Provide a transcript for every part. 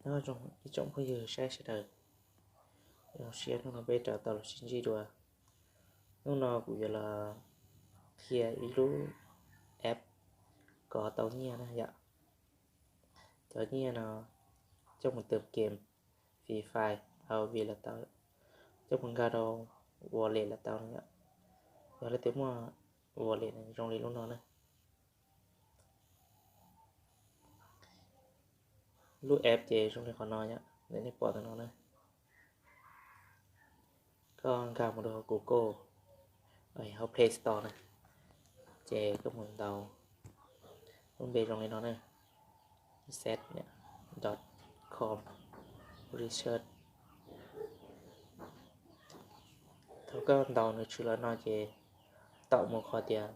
Nyob zoo ib tsoom phooj ywg saib sawv daws, zoo siab hnub no peb rov tau los sib ntsib dua. Hnub no kuv yuav los qhia ib lub app kov tau nyiaj na yom. Cov nyiaj no coj mus tawm game Free Fire, R O V los tau, coj mus nkag rau wallet los tau na yom. Yog leej twg muaj wallet zoo li lub no na. Lub app ces zoo li qhov no yom, nej pom ntawm no na. Koj nkag mus rau hauv Google, hauv Play Store na, ces koj mus ntaus lub npe zoo li no na, set dot com research. Thaum koj ntaus nws tshwm los no ces taum mus qhov tias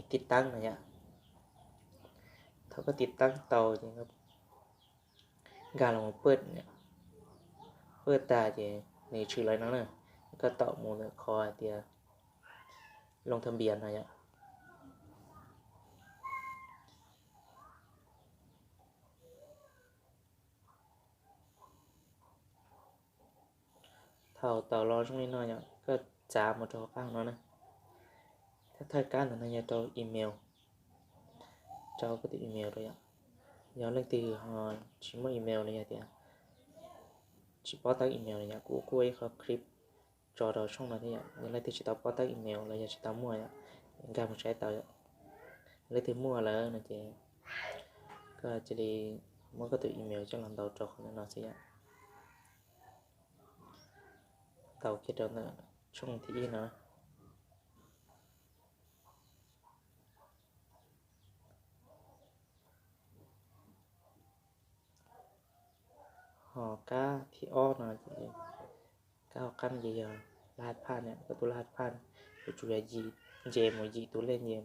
tib taab no yom. Thaum koj tib taab tau ces nkag los mus pawj, pawj tag ces nws tshwm los no na, koj taum mus ntawm qhov hais tias loo thaj npias no yom. Thaum tawm los zoo li no yom, koj txav mus rau hauv qab no na. Thawj thawj kab ntawm no yog rau email, rau koj tus email rau yom. Yog leej twg ho tsis muaj email los yog tias tsis paub tab email los yom, kuv kuj ua ib qho clip tso rau tshooj no thiab yom. Yog leej twg tsis tau paub tab email los yog tsis tau muaj yom, nkag mus saib tau yom. Leej twg muaj lawm no ces koj cia li muab koj tus email coj los ntaus rau qhov no xwb yom. Ntaus kiag rau ntawm tshooj thib ib no. Ho kab thib ob no ces, kab hauv qab no ces yog laj phaj, koj tus laj phaj, yuav tsum yog yim nce mus yim tus lej nce,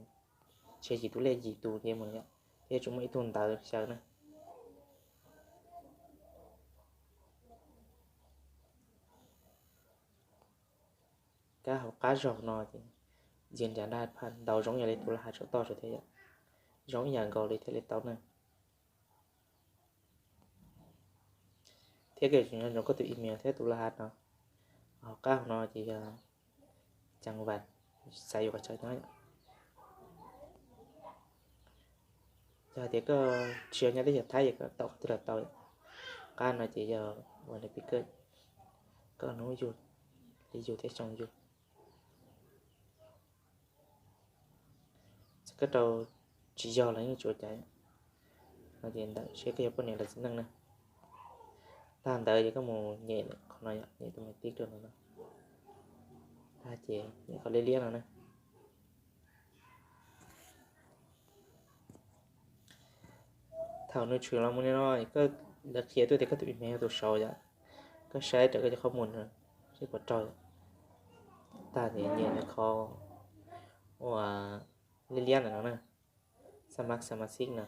tsis yog yim tus lej, yim tus nce mus yom, thiab yuav tsum muaj ib tug ntawv xyaw na. Kab hauv qab zog no ces yog nrad laj phaj, ntaus zoo ib yam li tus laj hav tsau toj thiab yom, zoo ib yam nkaus li thiaj li tau na. Thiab koj yuav tsum nco ntsoov koj tus email thiab tus laj hav no. Hauv qab hauv no ces yog cag vam, xav yuav qhov chaw nyob. Yog hais tias koj tsis yog nyob teb chaws Thaib ces koj taum qhov twg los tau. Qab no ces yog ua li pib koj, koj hnub yug li yug thiab xyoo yug. Txawm koj rau tsis yog los yeej tsis ua cas. No ces ntawm seb koj yog poj niam los txiv neej na. Tag ntawd ces koj mus nyem qhov no yom, nyem tus me tib rau no no. Tag ces nyem qhov liab liab no na. Thaum nws tshwm los mus li no, koj, lawv qhia tuaj tias koj tus email yog tus saud yom. Koj saib raws koj cov qhob mus no, seb puas raug yom. Tag ces nyem ntawm qhov uas liab liab ntawm no na, xab mab xab mab xib no.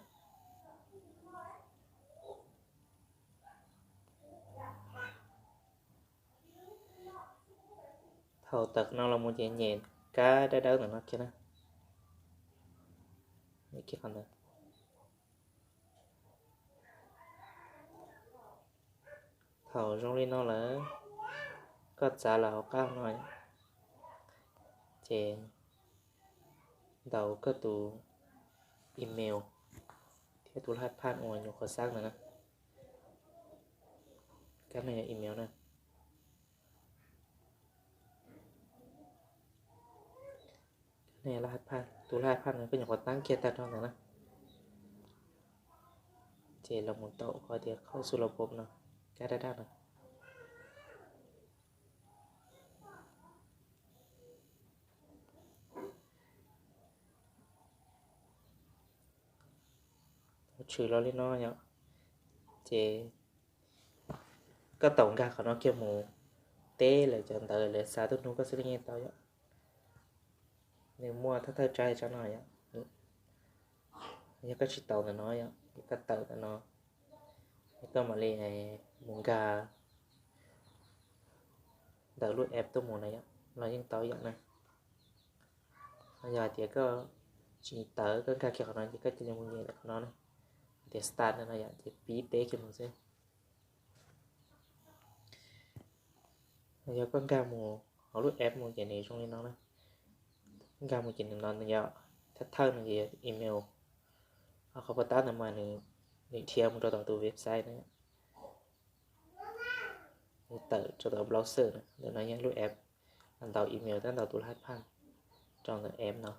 Thaum tawm no los mus ces nyem kab dawb dawb ntawm no kiag na. Nyem kiag qhov ntawd. Thaum zoo li no lawm, koj txav los hauv qab no, ces ntaus koj tus email thiab tus laj phaj uas nyuam qhuav xab ntawd na. Kab no yog email na. Tus laj phaj no koj nyuam qhuav tab kiag tag nrho ntawd na. Ces los mus taum qhov tias qhov xu los pom no, kab daj daj no. Thaum tshwm los li no yom, ces koj taum nkag qhov no kiag mus teb lawv cov ntawv lawv xa tuaj hnub koj xwb li yeej tau yom. Nws muaj thawj thawj tsab li tsab no yom. Yog koj tsis taus ntawm no yom, koj tawm ntawm no, koj mam li mus nkag ntawm lub app tuaj mus na yom, los yeej tau yom na. Yog hais tias koj tsis tawm, koj nkag kiag qhov no ces koj cia li mus nyem ntawm qhov no na. tias start no yom, ces pib teb kiag mus xwb. Yog koj nkag mus hauv lub app mus ces nws zoo li no na. Nkag mus ces nws no nws yog thawj thawj no ces yog email. Ho qhov pov tab ntawd mas nws dhia mus rau tom tus website na. Nws tawm rau tom browser na, ntawm no yog lub app, ntaus email thiab ntaus tus lab phaj rau ntawm app no.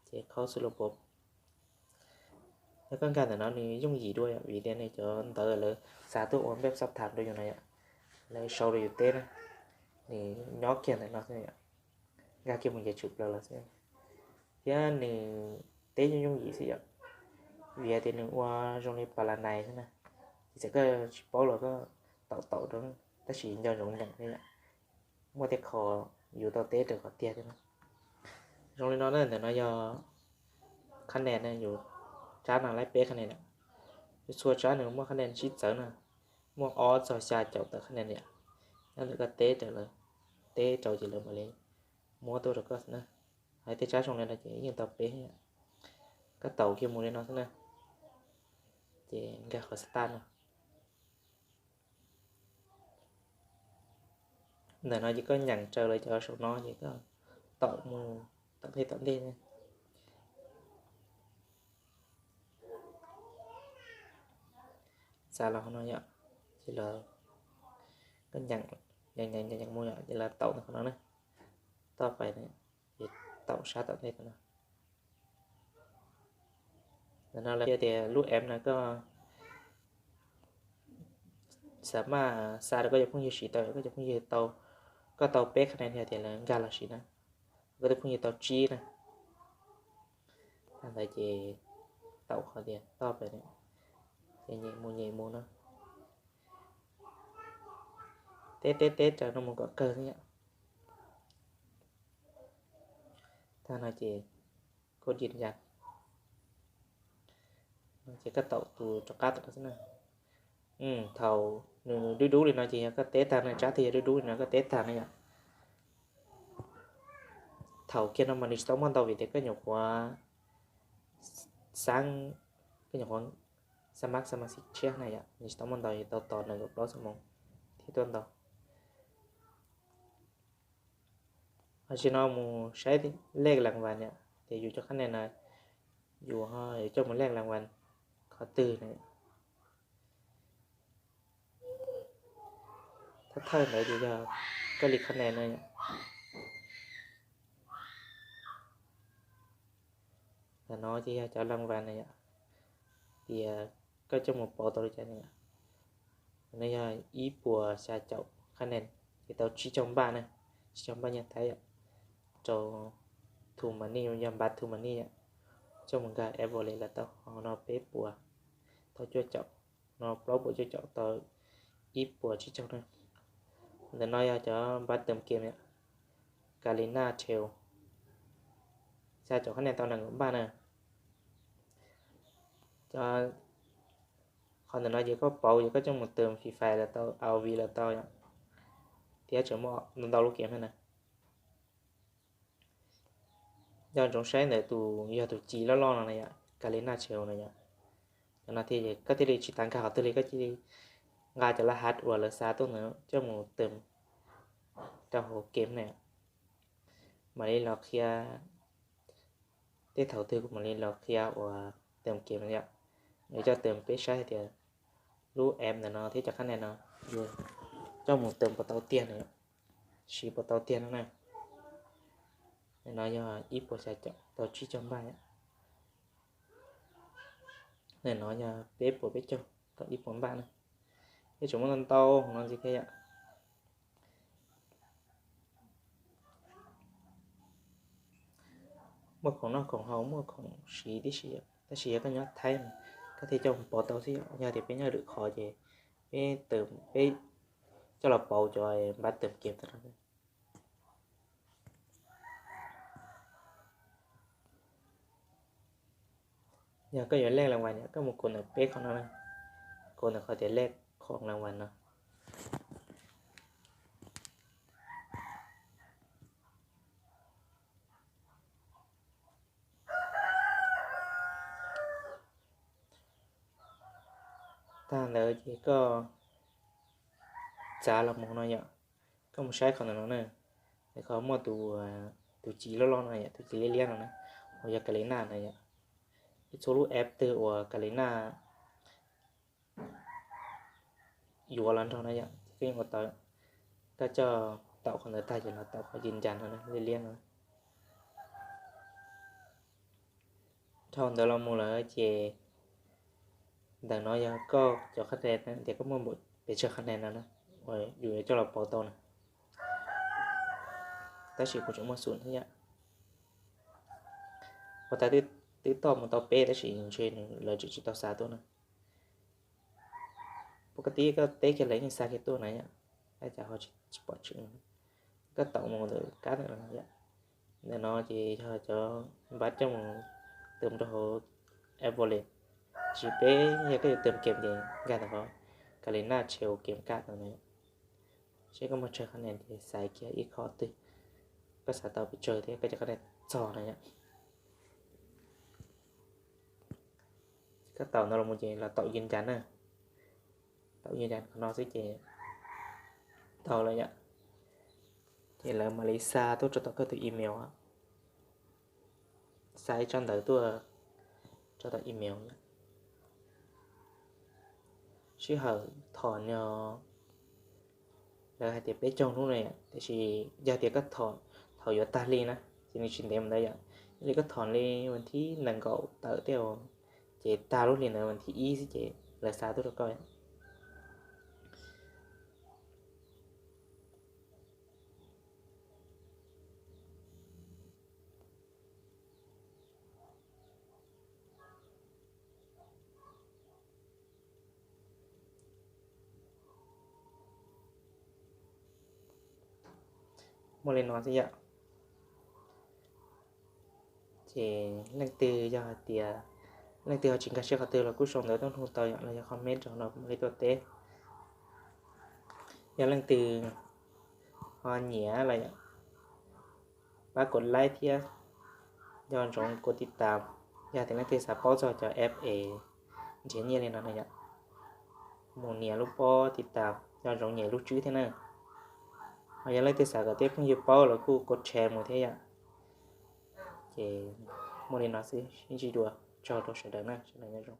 Ces khau xwb los pov. Yog koj nkag ntawm no nws yooj yim dua yom, vim tias nws cov ntawv lawv xa tuaj ua npej xab tham rau yus no yom, lawv sau rau yus teb na, nws nyob kiag ntawm no xwb yom. Nkag kiag mus ces tshwm plaws los xwb. Thiab nws teb yooj yooj yim xwb yom, vim hais tias nws ua zoo li pas las nais xwb na. Ces txawm koj tsis paub los koj taum taum rau, tab sis nco ntsoov nyeem thiab yom. Muaj tej qho yus tau teb raws qhov tiag thiab na. Zoo li no na, ntawm no yog qhab nen na, yus tsab no laib peb qhab nen na. Yus txhua tsab nws muaj qhab nen sib txawv na, muaj ob txog xya caum tawm qhab nen yom. Nyob ntawm koj teb raws lawv, teb rau ces lawv mam li muab tuaj rau koj xwb na. Hais tej tsab zoo li no ces yeej tau peb. Koj taum kiag mus li no xwb na, ces nkag qhov start no. Ntawm no ces koj nyeem raws lawv cov saum no ces koj taum mus tom ntej tom ntej. Xa los no yom, ces los koj nyeem, nyeem nyeem nyeem mus yom, ces los taum ntawm qhov no na, toj pais, ces taum sab tom ntej no. Ntawm no lawv qhia tias lub app no koj xam maj xa rau koj cov phooj ywg siv tau, koj cov phooj ywg tau, koj tau peb qhab nen yog tias lawv nkag los siv na, koj tus phooj ywg tau tsib na. Tag ntawd ces taum qhov tias toj pem, ces nyem mus nyem mus no, teb teb teb raws no mus kom kawg xwb yom. Tag no ces koj dim ya, ces koj taum tus rov qab tom no xwb na. Thaum nws dub dub li no ces yog koj teb tag no, tsab twg yog dub dub li no koj teb tag no yom. Thaum kiag no mas nws tsis tau muaj ntau vim tias koj nyuam qhuav xab, koj nyuam qhuav xa mab xa mas xib tshiab na yom, nws tsis tau muaj ntau, yus tau tos nees nkaum plaub xuab moos thiab tuaj ntau. Tam sim no mus saib lej las vas yom, tias yus cov qhab nen no yus ho yuav coj mus lej las vas qhov twg na. Thawj thawj ntawd ces yog koj li qhab nen no yom. Ntawm no ces yog cov las vas na yom, tias koj coj mus pauv tau li cas na yom. No yog ib puas xya caum qhab nen, ces tau tsib caug npaj na, tsib caug npaj nyiaj Thaib yom, rau Tus Money, yog npab Tus Money yom, coj mus nkag app wallet los tau. Ho no peb puas tau cuaj caum, no plaub puas cuaj caum tau ib puas tsib caug na. Ntawm no yog cov npab tawm kem yom, Garena Trail, xya caum qhab nen tau nees nkaum npaj na. Qhov ntawm no ces koj pauv ces koj coj mus tawm Free Fire los tau, R O V los tau yom, thiab tseem muaj ntau ntau lub kem thiab na. Nco ntsoov saib ntawm tus, yog tus ci loj loj no na yom, Garena Trail no yom. Cov no thiaj, koj thiaj li tsis tas nkag qhov twg li, koj cia li nqa cov laj hack uas lawv xa tuaj ntawd coj mus tawm rau hauv kem na. Mam li los qhia, tej thaum twg kuv mam li los qhia uas tawm kem no yom. Nws coj tawm peb saib hais tias lub app ntawm no thiab cov qhab nen no yus coj mus tawm puas tau tiag na, siv puas tau tiag no na. Ntawm no yog ib puas xya caum tau tsib caug npaj yom. Ntawm no yog peb puas peb caug tau ib puas npaj na. Thiab tseem muaj ntau ntau no ntxiv thiab yom. Muaj khoom noj khoom haus, muaj khoom siv tib si, tab sis yog koj nyob Thaib, koj thiaj coj mus pauv tau xwb. Yog tias peb nyob lwm qhov ces peb, peb coj los pauv cov npab tawm kem tau no. Yog koj yuav lej las vas, koj mus kov ntawm peb qhov no, kov ntawm qhov tias lej khoom las vas no. Tag ntawd ces koj txav los mus no yom, koj mus saib qhov ntawm no na, qhov muaj tus, tus ci loj loj no yom, tus ci liab liab no na, uas yog Kali Naj na yom. Ib txhua lub app twg uas Kali Naj yuav los nrog na yom, ces koj yeej ua tau. Koj coj taum qhov ntawd tag ces los taum qhov ci ncas no liab liab no. Dhau ntawd los mus lawm ces ntawm no yog koj cov qhab nen tias koj muaj npaum pes tsawg qhab nen no na, uas yus yuav coj los pauv tau na. Tab sis kuv tseem muaj xum thiab yom. Puas tas twb toj mus tau peb tab sis ntshe lawv tseem tsis tau xa tuaj na. Pub koj tib koj teb kiag lawv yeej xa kiag tuaj na yom. Cas ho tsis pom tseeb. Koj taum mus ntawm kab ntawm no yom. Ntawm no ces yog cov npab coj mus tus rau hauv app wallet. Tsis peb yog koj yuav tus kem ces nkag ntawm qhov Kali Naj Trail kem kaj ntawd na. Seb koj muaj tsawg qhab nen ces xaiv kiag ib qho twg, koj xav tau pes tsawg thiab koj cov qhab nen txog na yom. Koj taum ntawd los mus ces los taum ci ncas na. Taum ci ncas qhov no xwb ces tau lawm yom. Ces lawv mam li xa tuaj rau tom koj tus email, xa ib tsab ntawv tuaj rau tom email. Sij hawm thom no lawv hais tias peb caug hnub na yom, tiam sis yog tias koj thom thaum yuav tag hli na ces nws tsis ntev mus ntawd yom. Yog li koj thom li vas thib nees nkaum tawm tej, ces tag lub hli ntawd vas thib ib xwb ces lawv xa tuaj rau koj. Muaj li no xwb yom. Ces leej twg yog hais tias leej twg ho tsis nkag siab qhov twg los kuj sau ntawv tuaj nug tau yom, los yog comment rau no mam li tuaj teb. Yog leej twg ho nyiam los yom, pab kom like thiab nco ntsoov kom tiv tam. Yog tias leej twg xav paub txog cov app es nrhiav nyiaj li no na yom, mus nias lub pob tiv tam, nco ntsoov nias lub tswb thiab na. Ho yog leej twg xav kom tej phooj ywg paub los kuj kom share mus thiab yom. Ces muaj li no xwb, sib ntsib dua, tsaug rau sawv daws na, sawv daws nyob zoo.